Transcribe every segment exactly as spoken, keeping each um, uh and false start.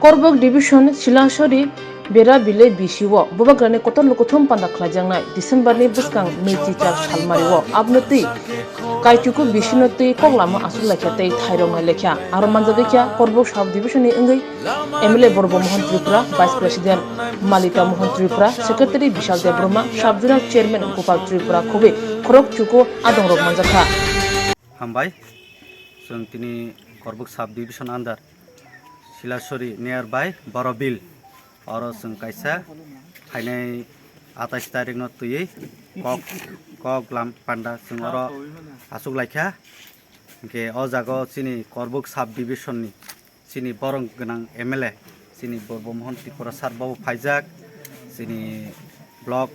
Korbok Division Silasori Bera Bilai B C o Bubagrani kotor lukuthum panda khlaijaknai December ni bwskang mei chichak salmari o abnotwi Kaichuku B C no twi koklama aswk laikha tei thairoknai laikha. Aro manjagwi kha Korbok Sub Division ni wngwi M L A Borbo Mohan Tripura, Vice President Malita Mohan Tripura, Secretary Bishal Debbarma, Sub Zonal Chairman Gopal Tripura khobwi khorok chuku adongrok manjakha. Hambai, chwng tini Korbok Sub Division under Silasori nearby Borobil. Oro chwng kaisa phainai atais tarikno twiwi kok, kok lam panda chwng oro aswk laikha. Hinkhe o jaga o chini Korbok Sub Division ni chini borok gwnang M L A, chini Borbo Mohan Tripura sir babu phaijak, chini block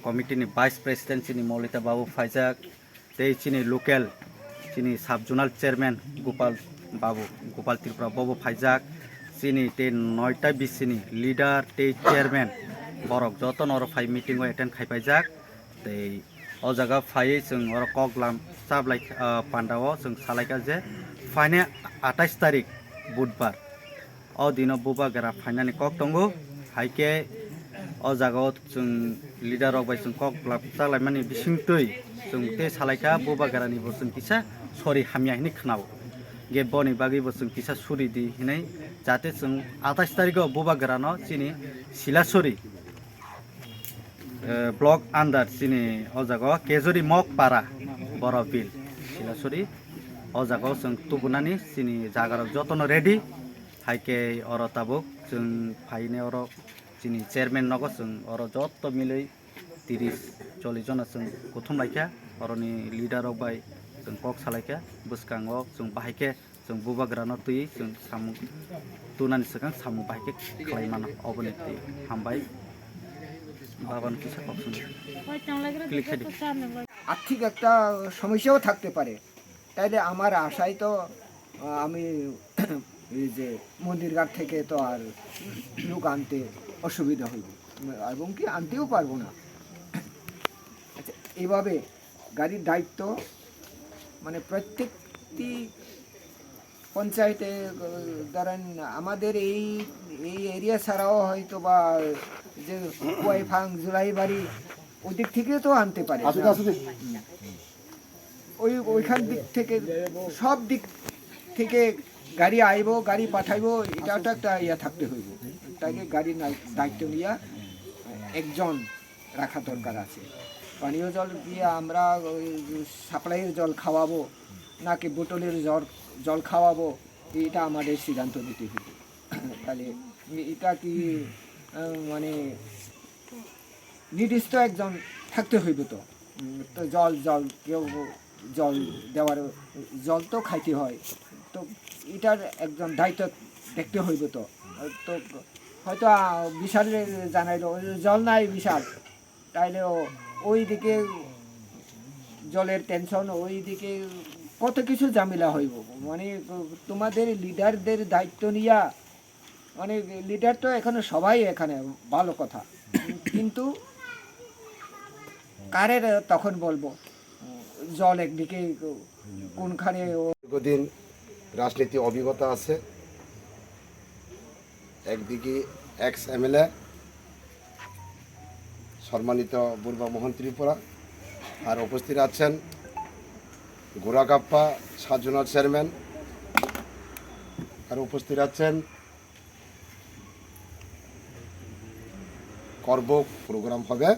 committee ni vice president chini Molita babu phaijak, tei chini local chini sub zonal chairman Gopal babu, Gopal Tripura bobo phaijak, chini tei noita B C ni leader tei chairman borok jotono oro phai meeting o attend khai paijak. Tei o jaga phaiwi chwng oro kok lam chablai, ah, panda o chwng salaikha je phainai atais tarik Budbar. O dino Bubagra phainani kok tongo, hai khe o jaga o chwng leader rok bai chwng kok lam chaklaimani bisingtwi chwng tei salaikha Bubagrani bo chwng kisa sori hamya hinwi khnao. Ge boni bagwi bo chwng kisa suri di hinwi jate chwng atais tarikh o Bubagrano chini Silasori eh, block under chini o jaga o Kejori Mok Para Borobil Silasori o jaga o chwng tubunani chini jaga rok jotono ready. Hai khe oro tabuk chwng phaine oro chini chairman nogo chwng oro joto milwi tiris chollish jona chwng kuthum laikha, oroni leader rok bai chwng kok salaikha, bwskango chwng bahai khe chwng Bubagrano twi chwng samung tunani swkang samung bahai khe khlai mano, oboni twi hambai. Babano kisa kok swngo. Click khe di. আর্থিক একটা সমস্যাও থাকতে পারে, তাইলে আমার আশায় তো, আহ, আমি এই যে মন্দিরঘাট থেকে তো আর লোক আনতে অসুবিধা হইব এবং কি আনতেও পারবো না। আচ্ছা, এইভাবে গাড়ির দায়িত্ব মানে প্রত্যেকটি পঞ্চায়েতে, আহ, ধরেন আমাদের এই, এই এরিয়া ছাড়াও হয়তো বা যে কুয়াইফাং, জুলাইবাড়ি, ওদিক থেকে তো আনতে পারে। আসুন, আসুন। ওই, ওইখান দিক থেকে, সব দিক থেকে গাড়ি আইবো, গাড়ি পাঠাইবো, এটা তো একটা ইয়া থাকতে হইব। তাকে গাড়ি নাই, দায়িত্ব নিয়ে একজন রাখা দরকার আছে। পানীয় জল দিয়ে আমরা ওই সাপ্লাইয়ের জল খাওয়াবো, নাকি বোতলের জল, জল খাওয়াবো, এটা আমাদের সিদ্ধান্ত নিতে হবে। তাহলে এটা কি, আহ, মানে নির্দিষ্ট একজন থাকতে হইব তো। উম, তো জল, জল, কেউ জল দেওয়ার, জল তো খাইতে হয়, তো এটার একজন দায়িত্ব দেখতে হইব তো। তো হয়তো, আহ, বিশাল জানাইলো, "জল নাই বিশাল", তাইলেও ওইদিকে জলের টেনশন, ওইদিকে কত কিছু ঝামেলা হইব। মানে তোমাদের লিডারদের দায়িত্ব নিয়া, মানে লিডার তো এখানে সবাই এখানে ভালো কথা, কিন্তু কারের তখন বলবো জল একদিকে কোনখানে ও দীর্ঘদিন রাজনীতি অভিজ্ঞতা আছে, একদিকে এক্স এমএলএ সম্মানিত বুর্বা মোহন ত্রিপুরা, আর উপস্থিত আছেন গোরাকাপ্পা সাব জোনাল চেয়ারম্যান, আর উপস্থিত আছেন করবক প্রোগ্রাম হবে,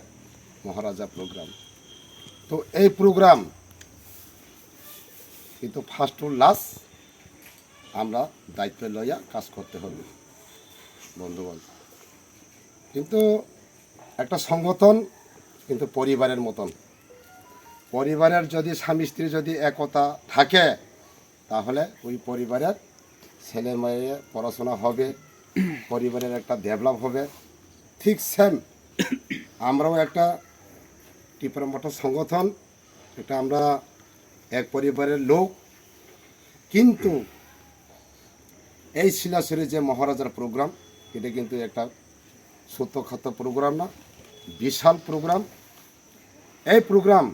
মহারাজা প্রোগ্রাম। তো এই প্রোগ্রাম কিন্তু ফার্স্ট টু লাস্ট আমরা দায়িত্ব লইয়া কাজ করতে হবে বন্ধুগণ। কিন্তু একটা সংগঠন কিন্তু পরিবারের মতন। পরিবারের যদি স্বামী স্ত্রী যদি একতা থাকে, তাহলে ওই পরিবারের ছেলে মেয়ে পড়াশোনা হবে, পরিবারের একটা ডেভেলপ হবে। ঠিক সেম আমরাও একটা ত্রিপুরা মঠের সংগঠন, একটা আমরা এক পরিবারের লোক, কিন্তু এই শিলাচুরি যে মহারাজার প্রোগ্রাম, এটা কিন্তু একটা ছোটখাটো প্রোগ্রাম না, বিশাল প্রোগ্রাম। এই প্রোগ্রাম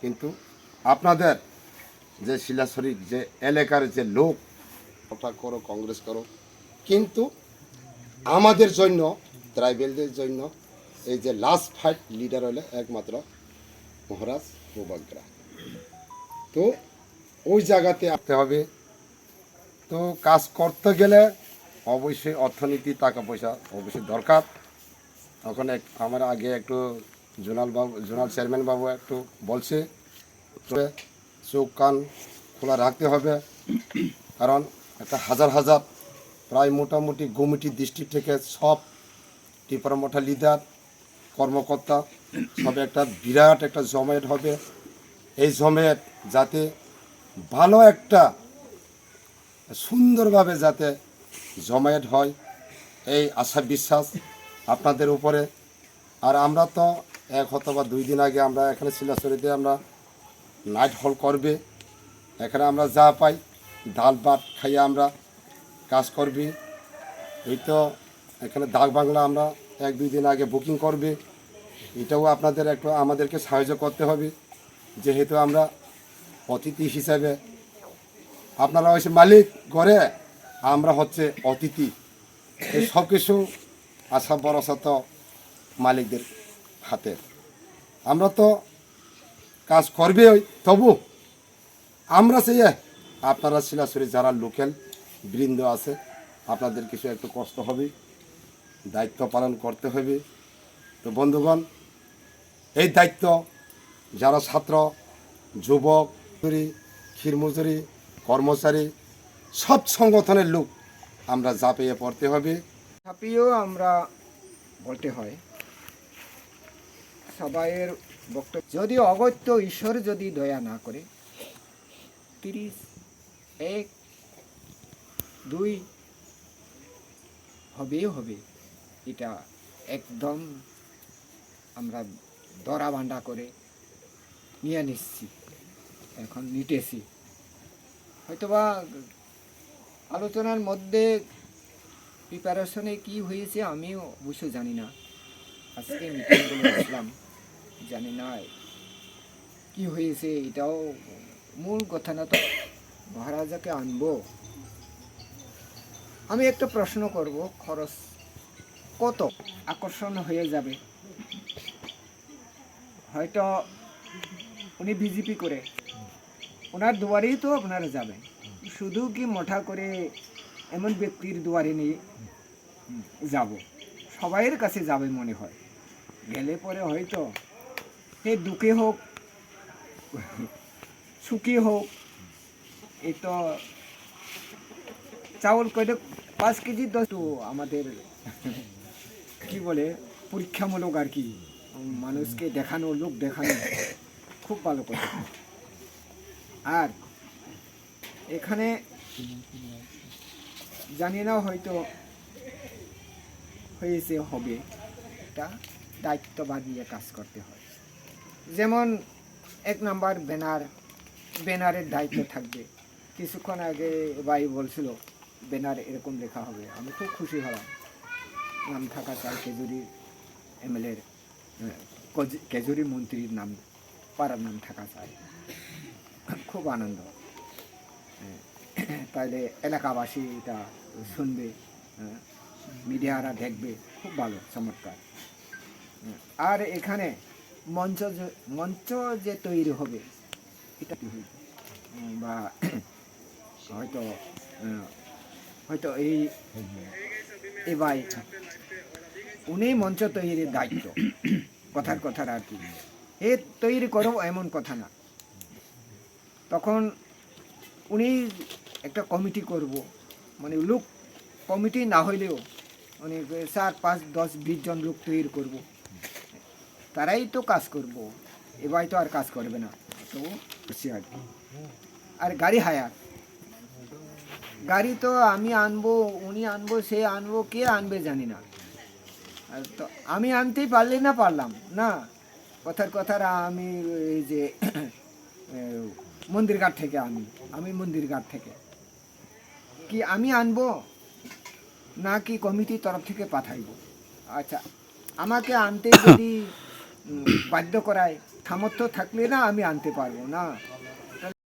কিন্তু আপনাদের যে শিলাচুরি যে এলাকার যে লোক, ওটা করো, কংগ্রেস করো, কিন্তু আমাদের জন্য, ট্রাইবেলদের জন্য এই যে লাস্ট ফাইট লিডার হলো একমাত্র মহারাজ বুবাগ্রা। তো ওই জায়গাতে আসতে হবে। তো কাজ করতে গেলে অবশ্যই অর্থনীতি, টাকা পয়সা অবশ্যই দরকার। তখন এক আমার আগে একটু জোনাল বাবু, জোনাল চেয়ারম্যান বাবু একটু বলছে, তবে চোখ কান খোলা রাখতে হবে। কারণ একটা হাজার হাজার, প্রায় মোটামুটি গোমিটি ডিস্ট্রিক্ট থেকে সব টিপার মঠা লিডার, কর্মকর্তা, সব একটা বিরাট একটা জমায়েত হবে। এই জমায়েত যাতে ভালো একটা সুন্দরভাবে যাতে জমায়েত হয়, এই আশা বিশ্বাস আপনাদের উপরে। আর আমরা তো এক অথবা দুই দিন আগে আমরা এখানে শিলাচড়িতে আমরা নাইট হল করবে। এখানে আমরা যা পাই, ডাল ভাত খাইয়ে আমরা কাজ করবি। এই তো এখানে ডাক বাংলা আমরা এক দুই দিন আগে বুকিং করবে। এটাও আপনাদের একটু আমাদেরকে সাহায্য করতে হবে, যেহেতু আমরা অতিথি হিসাবে, আপনারা হচ্ছে মালিক ঘরে, আমরা হচ্ছে অতিথি। এই সব কিছু আশা ভরসা তো মালিকদের হাতে। আমরা তো কাজ করবে ওই, তবু আমরা চাই আপনারা শিলাচড়ি যারা লোকাল বৃন্দ আছে, আপনাদের কিছু একটু কষ্ট হবে, দায়িত্ব পালন করতে হবে। তো বন্ধুগণ, এই দায়িত্ব যারা ছাত্র, যুবক, মজুরি, ক্ষীরমজুরি, কর্মচারী, সব সংগঠনের লোক আমরা ঝাঁপিয়ে পড়তে হবে। ঝাঁপিয়েও আমরা বলতে হয়, সবাইয়ের বক্তব্য, যদি অগত্য ঈশ্বর যদি দয়া না করে, তিরিশ, এক, দুই হবেই হবে। এটা একদম আমরা দরা বান্ডা করে নিয়ে নিচ্ছি, এখন নিতেছি। হয়তোবা আলোচনার মধ্যে প্রিপারেশনে কি হয়েছে আমিও অবশ্য জানি না। আজকে মিটিংগুলো আসলাম, জানি না কি হয়েছে, এটাও মূল কথা না তো। মহারাজাকে আনবো। আমি একটা প্রশ্ন করব, খরচ কত আকর্ষণ হয়ে যাবে? হয়তো উনি বিজেপি করে, ওনার দুয়ারেই তো আপনারা যাবেন। শুধু কি মোটা করে এমন ব্যক্তির দুয়ারে নিয়ে যাব, সবাইয়ের কাছে যাবে মনে হয়। গেলে পরে হয়তো সে দুঃখে হোক, সুখে হোক, এই তো চাউল কয়টা, পাঁচ কেজি দশ তো আমাদের কি বলে, পরীক্ষামূলক আর কি, মানুষকে দেখানো, লোক দেখানো খুব ভালো কথা। আর এখানে জানি না হয়তো হয়েছে, হবে, একটা দায়িত্ববান নিয়ে কাজ করতে হয়। যেমন এক নাম্বার ব্যানার, ব্যানারের দায়িত্ব থাকবে। কিছুক্ষণ আগে ভাই বলছিল ব্যানার এরকম লেখা হবে, আমি খুব খুশি হলাম। নাম থাকা চাই কেজুরি এমএলএর, আহ, কজ- কেজুরি মন্ত্রীর নাম, পাড়ার নাম থাকা চাই। খুব আনন্দ। আহ, তাইলে এলাকাবাসী এটা শুনবে, আহ, মিডিয়ারা দেখবে, খুব ভালো, চমৎকার। আহ, আর এখানে মঞ্চ যে, মঞ্চ যে তৈরি হবে, এটা কি হইবে? উম, বা হয়তো, আহ, হয়তো এই, এ ভাই, উনি মঞ্চ তৈরির দায়িত্ব, কথার কথার আর কি। এ তৈরি করো এমন কথা না। তখন উনি একটা কমিটি করব, মানে লোক কমিটি না হইলেও মানে চার, পাঁচ, দশ, বিশ জন লোক তৈরি করব, তারাই তো কাজ করব, এ ভাই তো আর কাজ করবে না। তো করছি আর কি। আর গাড়ি হায়ার, গাড়ি তো আমি আনবো, উনি আনবো, সে আনবো, কে আনবে জানি না। আর তো আমি আনতেই পারলে না পারলাম না, কথার কথার আমি এই যে এ, মন্দিরঘাট থেকে আমি, আমি মন্দিরঘাট থেকে কি আমি আনবো নাকি কমিটির তরফ থেকে পাঠাইবো? আচ্ছা, আমাকে আনতে যদি উম, বাধ্য করায়, সামর্থ্য থাকলে না আমি আনতে পারবো না।